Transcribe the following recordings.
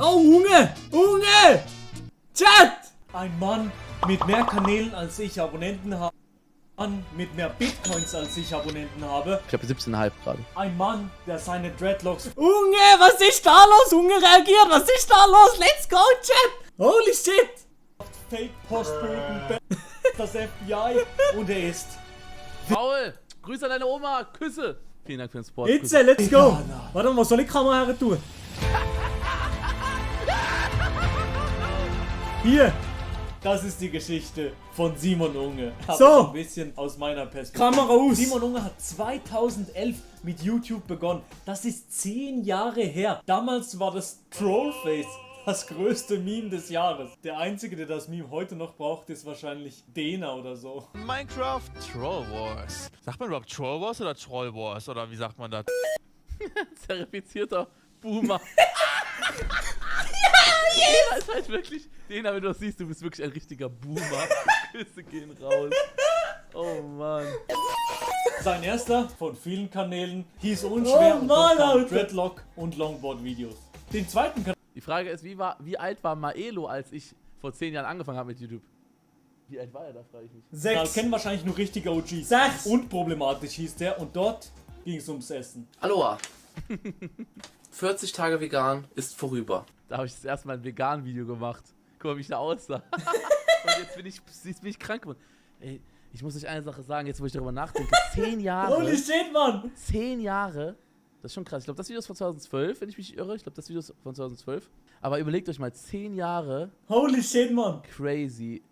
Oh, Unge! Unge! Chat! Ein Mann mit mehr Kanälen als ich Abonnenten habe. Ein Mann mit mehr Bitcoins als ich Abonnenten habe. Ich habe 17,5 gerade. Ein Mann, der seine Dreadlocks... Unge, was ist da los? Unge reagiert, was ist da los? Let's go, Chat! Holy shit! Fake-Postboten, das FBI und er ist... Paul, Grüße an deine Oma, Küsse. Vielen Dank für den Sport. Itze, let's go! Warte mal, was soll ich Kamera her tun? Hier! Das ist die Geschichte von Simon Unge. Aber so ein bisschen aus meiner Perspektive. Kamera aus! Simon Unge hat 2011 mit YouTube begonnen. Das ist 10 Jahre her. Damals war das Trollface das größte Meme des Jahres. Der einzige, der das Meme heute noch braucht, ist wahrscheinlich Dena oder so. Minecraft Troll Wars. Sagt man überhaupt Troll Wars oder Troll Wars? Oder wie sagt man das? Zertifizierter Boomer. Ja, ist halt wirklich, Dena, wenn du das siehst, du bist wirklich ein richtiger Boomer. Küsse gehen raus. Oh Mann. Sein erster von vielen Kanälen hieß unschwer und bekam Dreadlock und Longboard-Videos. Den zweiten Kanal. Die Frage ist, wie alt war Maelo, als ich vor 10 Jahren angefangen habe mit YouTube? Wie alt war er da, frage ich mich. 6. Kennen wahrscheinlich nur richtige OGs. 6. Unproblematisch hieß der und dort ging es ums Essen. Aloha. 40 Tage vegan ist vorüber. Da habe ich das erste Mal ein Vegan-Video gemacht. Guck mal, wie ich da aussah. Und jetzt bin ich krank geworden. Ey, ich muss euch eine Sache sagen, jetzt wo ich darüber nachdenke. 10 Jahre. Holy shit, Mann! 10 Jahre. Das ist schon krass. Ich glaube, das Video ist von 2012, wenn ich mich nicht irre. Ich glaube, das Video ist von 2012. Aber überlegt euch mal, 10 Jahre. Holy shit, Mann! Crazy.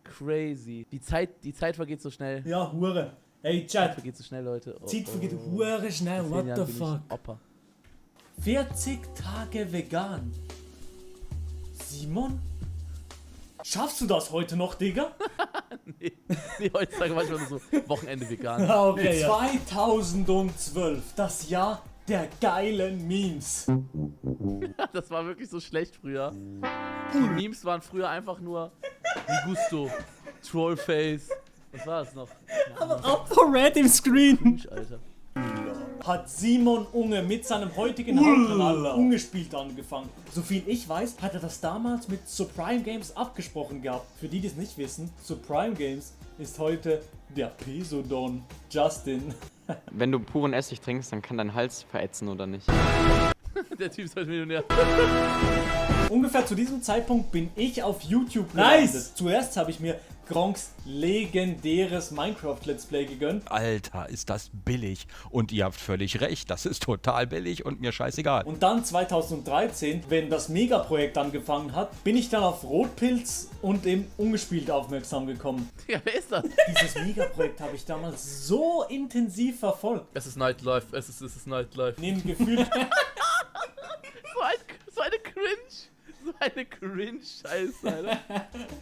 Crazy. Die Zeit vergeht so schnell. Ja, Hure. Ey, Die Zeit Chat. vergeht so schnell, Leute. Zeit vergeht Hure schnell. What the fuck? Opa. 40 Tage vegan. Simon? Schaffst du das heute noch, Digga? Nee, heutzutage manchmal nur so Wochenende vegan. Okay, 2012, das Jahr der geilen Memes. Das war wirklich so schlecht früher. Die Memes waren früher einfach nur Gusto, Trollface. Was war das noch? Up for red im Screen. Alter. Hat Simon Unge mit seinem heutigen Hauptkanal Ungespielt angefangen. Soviel ich weiß, hat er das damals mit Supreme Games abgesprochen gehabt. Für die, die es nicht wissen, Supreme Games ist heute der Pesodon Justin. Wenn du puren Essig trinkst, dann kann dein Hals verätzen oder nicht. Der Typ ist heute Millionär. Ungefähr zu diesem Zeitpunkt bin ich auf YouTube gelandet. Nice! Zuerst habe ich mir Gronks legendäres Minecraft-Let's Play gegönnt. Alter, ist das billig. Und ihr habt völlig recht, das ist total billig und mir scheißegal. Und dann 2013, wenn das Megaprojekt angefangen hat, bin ich dann auf Rotpilz und im Ungespielt aufmerksam gekommen. Ja, wer ist das? Dieses Megaprojekt habe ich damals so intensiv verfolgt. Es ist Nightlife, es ist Nightlife. Neben gefühlt So eine Cringe. So eine Cringe-Scheiße, Alter.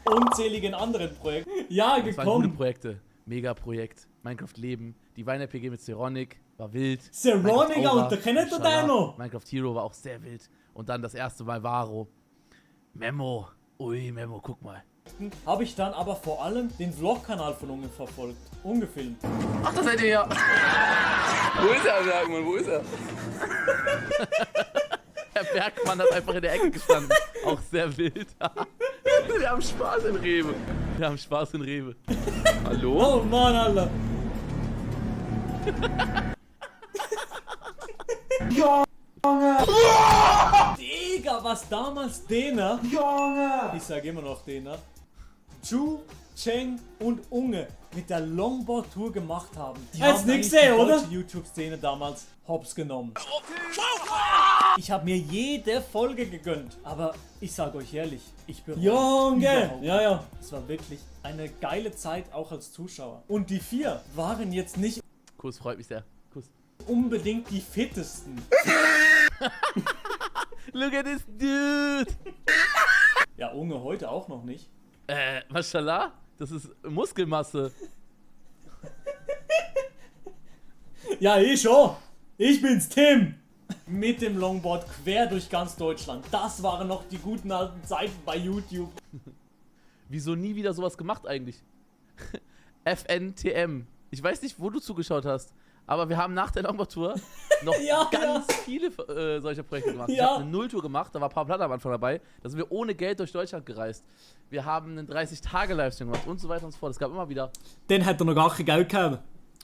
unzähligen anderen Projekten. Ja, Das waren gute gekommen. Projekte. Mega-Projekt. Minecraft Leben. Die Wein-RPG mit Ceronic war wild. Ceronic, Minecraft Aura, Alter, kennt ihr den Inshallah. noch? Minecraft Hero war auch sehr wild. Und dann das erste Mal Varo. Memo. Ui, Memo, guck mal. Habe ich dann aber vor allem den Vlog-Kanal von Unge verfolgt. Ungefilmt. Ach, da seid ihr ja. Wo ist er, Bergmann? Wo ist er? Herr Bergmann hat einfach in der Ecke gestanden. Auch sehr wild. Wir haben Spaß in Rewe. Wir haben Spaß in Rewe. Hallo? Oh Mann, Alter. Digga, was damals Dena, ich sage immer noch Dena, Chu, Cheng und Unge mit der Longboard-Tour gemacht haben. Die haben nix eigentlich gesehen, die oder? deutsche YouTube-Szene damals hops genommen. Ich habe mir jede Folge gegönnt, aber ich sage euch ehrlich, ich bereue Junge! Ja, ja. Es war wirklich eine geile Zeit, auch als Zuschauer. Und die 4 waren jetzt nicht Kuss, freut mich sehr. Kuss. unbedingt die fittesten. Look at this dude! Ja, Unge heute auch noch nicht. Mashallah? Das ist Muskelmasse. Ja, ich schon. Ich bin's, Tim. Mit dem Longboard quer durch ganz Deutschland. Das waren noch die guten alten Zeiten bei YouTube. Wieso nie wieder sowas gemacht eigentlich? FNTM. Ich weiß nicht, wo du zugeschaut hast, Aber wir haben nach der Longboard-Tour noch ganz viele solcher Projekte gemacht. Ich habe eine Nulltour gemacht, da war ein paar Platten am Anfang dabei. Da sind wir ohne Geld durch Deutschland gereist. Wir haben einen 30-Tage-Livestream gemacht und so weiter und so fort. Es gab immer wieder... Dann hat er noch gar kein Geld gehabt.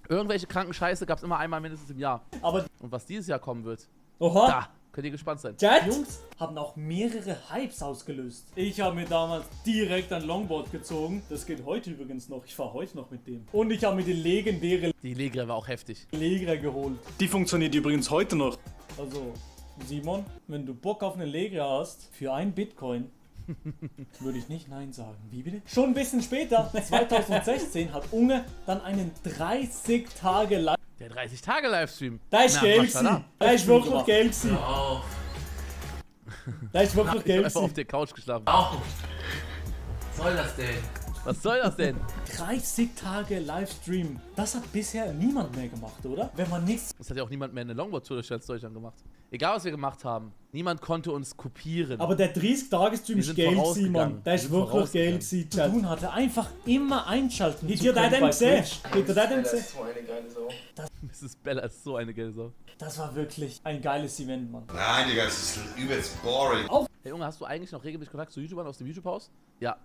Irgendwelche kranken Scheiße gab es immer einmal mindestens im Jahr. Aber und was dieses Jahr kommen wird, Oha. da könnt ihr gespannt sein. Chat? Jungs haben auch mehrere Hypes ausgelöst. Ich habe mir damals direkt ein Longboard gezogen. Das geht heute übrigens noch. Ich fahre heute noch mit dem. Und ich habe mir die legendäre Die Legra war auch heftig. Legra geholt. Die funktioniert übrigens heute noch. Also, Simon, wenn du Bock auf eine Legra hast, für ein Bitcoin, würde ich nicht Nein sagen. Wie bitte? Schon ein bisschen später, 2016, hat Unge dann einen 30-Tage Der 30-Tage-Livestream. Da ist geil gewesen. Da ist wirklich gemacht. geil gewesen. Da ist wirklich Ich geil hab einfach auf gewesen. der Couch geschlafen. Was soll das denn? Was soll das denn? 30 Tage Livestream. Das hat bisher niemand mehr gemacht, oder? Wenn man nichts... Das hat ja auch niemand mehr eine Longboard-Tour durch ganz Deutschland gemacht. Egal, was wir gemacht haben. Niemand konnte uns kopieren. Aber der 30-Tage-Stream Wir ist sind geil gewesen, vorausgegangen. Mann. Der ist Wir sind wirklich geil vorausgegangen. gewesen, zu Chat. tun hatte, einfach immer einschalten Habt zu ihr können den bei gesehen? Twitch. Habt ihr den Das gesehen? ist so eine geile Sau. Mrs. Bella ist so eine geile Sau. Das war wirklich ein geiles Event, Mann. Nein, Digga, das ist übelst boring. Hey Junge, hast du eigentlich noch regelmäßig Kontakt zu YouTubern aus dem YouTube-Haus? Ja,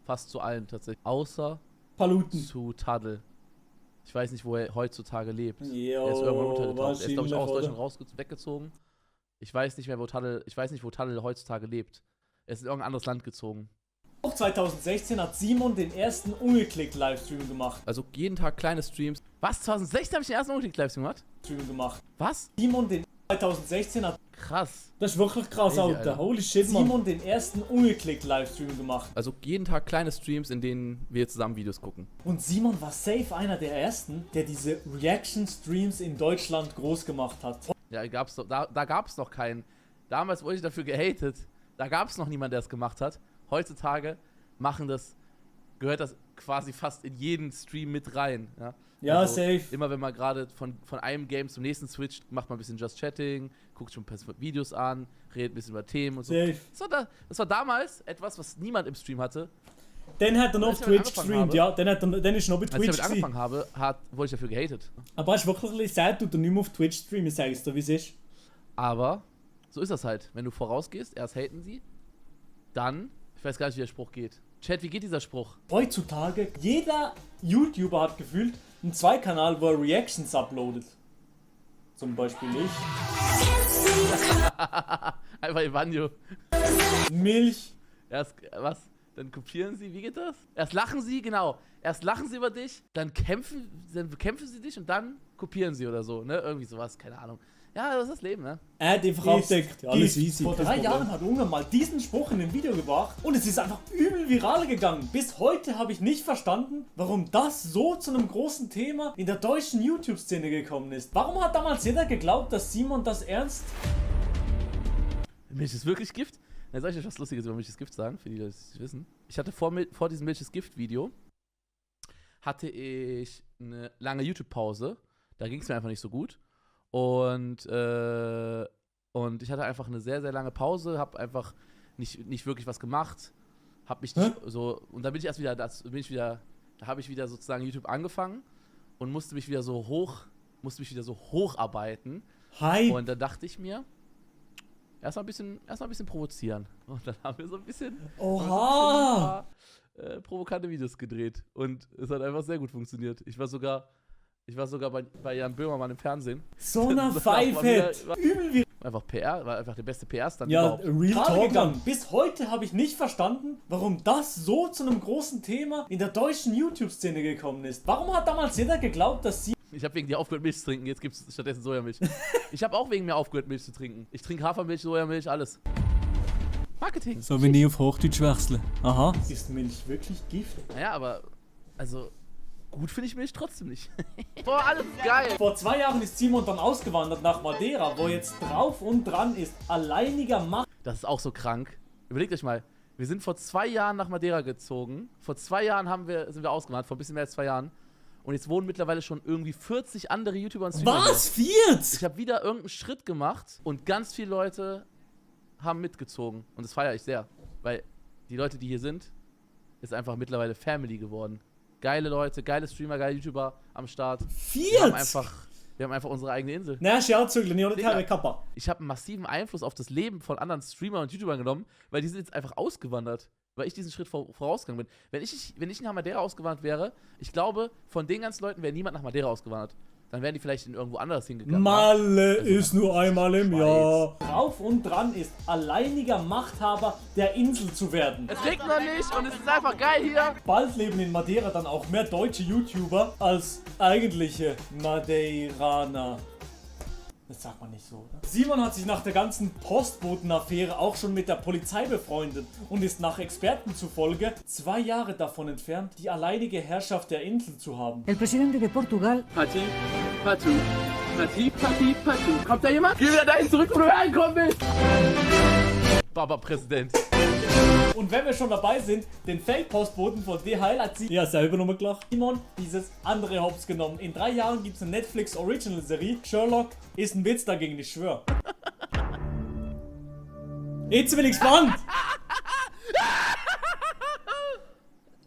fast zu allen tatsächlich. Außer Paluten. zu Taddel. Ich weiß nicht, wo er heutzutage lebt. Er ist Jo, irgendwann untergetaucht. Er ist, glaube ich, wahrscheinlich, auch aus oder? Deutschland weggezogen. Ich weiß nicht mehr, wo Taddel, heutzutage lebt. Er ist in irgendein anderes Land gezogen. Auch 2016 hat Simon den ersten Ungeklickt-Livestream gemacht. Also jeden Tag kleine Streams. Was? 2016 habe ich den ersten Ungeklickt-Livestream gemacht? Was? Simon den 2016 hat Krass. Das ist wirklich krass, Crazy, Alter. Alter. Holy shit, Mann. Simon den ersten Ungeklickt-Livestream gemacht. Also jeden Tag kleine Streams, in denen wir zusammen Videos gucken. Und Simon war safe einer der ersten, der diese Reaction-Streams in Deutschland groß gemacht hat. Ja, da gab es noch keinen. Damals wurde ich dafür gehatet. Da gab es noch niemanden, der es gemacht hat. Heutzutage gehört das quasi fast in jeden Stream mit rein. Ja, Ja, safe. Immer wenn man gerade von einem Game zum nächsten switcht, macht man ein bisschen Just Chatting, guckt schon ein paar Videos an, redet ein bisschen über Themen und so. Safe. Das war damals etwas, was niemand im Stream hatte. Dann hat er noch Als auf ich damit Twitch angefangen gestreamt, habe- ja. Dann ist er noch bei Als ich Twitch damit gewesen. angefangen habe, wurde ich dafür gehatet. Aber es ist wirklich ein bisschen sad, du nicht mehr auf Twitch streamen, sag ich dir, wie es ist. Aber so ist das halt. Wenn du vorausgehst, erst haten sie, dann, ich weiß gar nicht, wie der Spruch geht. Chat, wie geht dieser Spruch? Heutzutage, jeder YouTuber hat gefühlt einen Zweikanal, wo er Reactions uploadet. Zum Beispiel ich. Einfach Evanio. Milch. Erst, was? Dann kopieren sie, wie geht das? Erst lachen sie, genau. Erst lachen sie über dich, dann bekämpfen sie dich und dann kopieren sie oder so, ne? Irgendwie sowas, keine Ahnung. Ja, das ist das Leben, ne? Er hat einfach Ist abdeckt. Ja, alles Gift. easy. Vor kein 3 Problem. Jahren hat Unge mal diesen Spruch in ein Video gebracht und es ist einfach übel viral gegangen. Bis heute habe ich nicht verstanden, warum das so zu einem großen Thema in der deutschen YouTube-Szene gekommen ist. Warum hat damals jeder geglaubt, dass Simon das ernst... Milch ist wirklich Gift? Na, soll ich euch was Lustiges über Milch ist Gift sagen, für die, die das nicht wissen? Ich hatte vor diesem Milch ist Gift-Video, hatte ich eine lange YouTube-Pause. Da ging es mir einfach nicht so gut. Und ich hatte einfach eine sehr, sehr lange Pause, habe einfach nicht wirklich was gemacht, habe mich nicht so, und dann bin ich erst wieder, da habe ich wieder sozusagen YouTube angefangen und musste mich wieder so hocharbeiten. Hype. Und da dachte ich mir, erstmal ein bisschen provozieren. Und dann haben wir so ein bisschen, Oha. provokante Videos gedreht. Und es hat einfach sehr gut funktioniert. Ich war sogar bei Jan Böhmermann im Fernsehen. So eine Das war mal Pfeife. wieder- Übel wie... Einfach PR, war einfach der beste PR-Stand Ja, überhaupt. real Gerade talk, gegangen. Mann. Bis heute habe ich nicht verstanden, warum das so zu einem großen Thema in der deutschen YouTube-Szene gekommen ist. Warum hat damals jeder geglaubt, dass Simon... Ich habe wegen dir aufgehört, Milch zu trinken, jetzt gibt es stattdessen Sojamilch. Ich habe auch wegen mir aufgehört, Milch zu trinken. Ich trinke Hafermilch, Sojamilch, alles. Marketing. So wie nie auf Hochdeutsch wechseln. Aha. Ist Milch wirklich Gift? Naja, aber, also, gut finde ich Milch trotzdem nicht. Boah, alles geil. Vor 2 Jahren ist Simon dann ausgewandert nach Madeira, wo jetzt drauf und dran ist, alleiniger Macht. Das ist auch so krank. Überlegt euch mal, wir sind vor 2 Jahren nach Madeira gezogen. Vor 2 Jahren sind wir ausgewandert, vor ein bisschen mehr als 2 Jahren. Und jetzt wohnen mittlerweile schon irgendwie 40 andere YouTuber und Streamer. Was? hier. 40? Ich habe wieder irgendeinen Schritt gemacht und ganz viele Leute haben mitgezogen. Und das feiere ich sehr. Weil die Leute, die hier sind, ist einfach mittlerweile Family geworden. Geile Leute, geile Streamer, geile YouTuber am Start. Wir haben 40? einfach Wir haben einfach unsere eigene Insel. Nein, Scherzügel, nicht Digga. ohne Kappa. Ich habe einen massiven Einfluss auf das Leben von anderen Streamern und YouTubern genommen, weil die sind jetzt einfach ausgewandert. Weil ich diesen Schritt vorausgegangen bin. Wenn ich nach Madeira ausgewandert wäre, ich glaube, von den ganzen Leuten wäre niemand nach Madeira ausgewandert. Dann wären die vielleicht in irgendwo anders hingegangen. Malle ist nur einmal im Jahr. Drauf und dran ist, alleiniger Machthaber der Insel zu werden. Es regnet noch nicht und es ist einfach geil hier. Bald leben in Madeira dann auch mehr deutsche YouTuber als eigentliche Madeiraner. Das sagt man nicht so, oder? Simon hat sich nach der ganzen Postbotenaffäre auch schon mit der Polizei befreundet und ist nach Experten zufolge 2 Jahre davon entfernt, die alleinige Herrschaft der Insel zu haben. El presidente de Portugal. Patti, Patu. Patti, Patti, Patu. Kommt da jemand? Geh wieder dahin zurück, wo du reinkommen willst. Baba-Präsident. Und wenn wir schon dabei sind, den Fake-Postboten von DHL hat Ja, selber nochmal gelacht. Simon dieses andere Hops genommen. In 3 Jahren gibt es eine Netflix-Original-Serie. Sherlock ist ein Witz dagegen, ich schwör. Jetzt bin ich gespannt.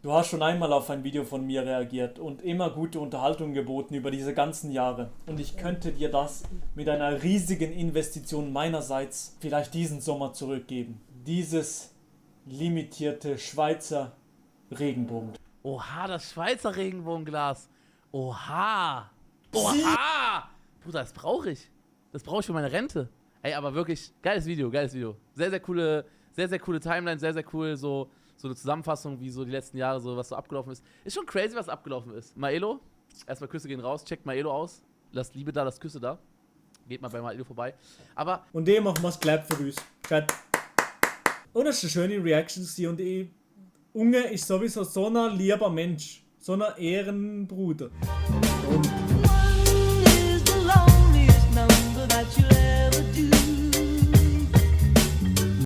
Du hast schon einmal auf ein Video von mir reagiert und immer gute Unterhaltung geboten über diese ganzen Jahre. Und ich könnte dir das mit einer riesigen Investition meinerseits vielleicht diesen Sommer zurückgeben. Dieses limitierte Schweizer Regenbogen. Oha, das Schweizer Regenbogenglas. Oha. Oha. Bruder, das brauche ich. Das brauche ich für meine Rente. Ey, aber wirklich, geiles Video, geiles Video. Sehr, sehr coole Timeline, sehr, sehr cool, so eine Zusammenfassung, wie so die letzten Jahre, so was so abgelaufen ist. Ist schon crazy, was abgelaufen ist. Maelo, erstmal Küsse gehen raus, checkt Maelo aus. Lasst Liebe da, lasst Küsse da. Geht mal bei Maelo vorbei. Aber. Und dem machen wir es Clap für uns. Gut. Und das ist eine schöne Reaction und Unge ist sowieso so ein lieber Mensch. So ein Ehrenbruder. Und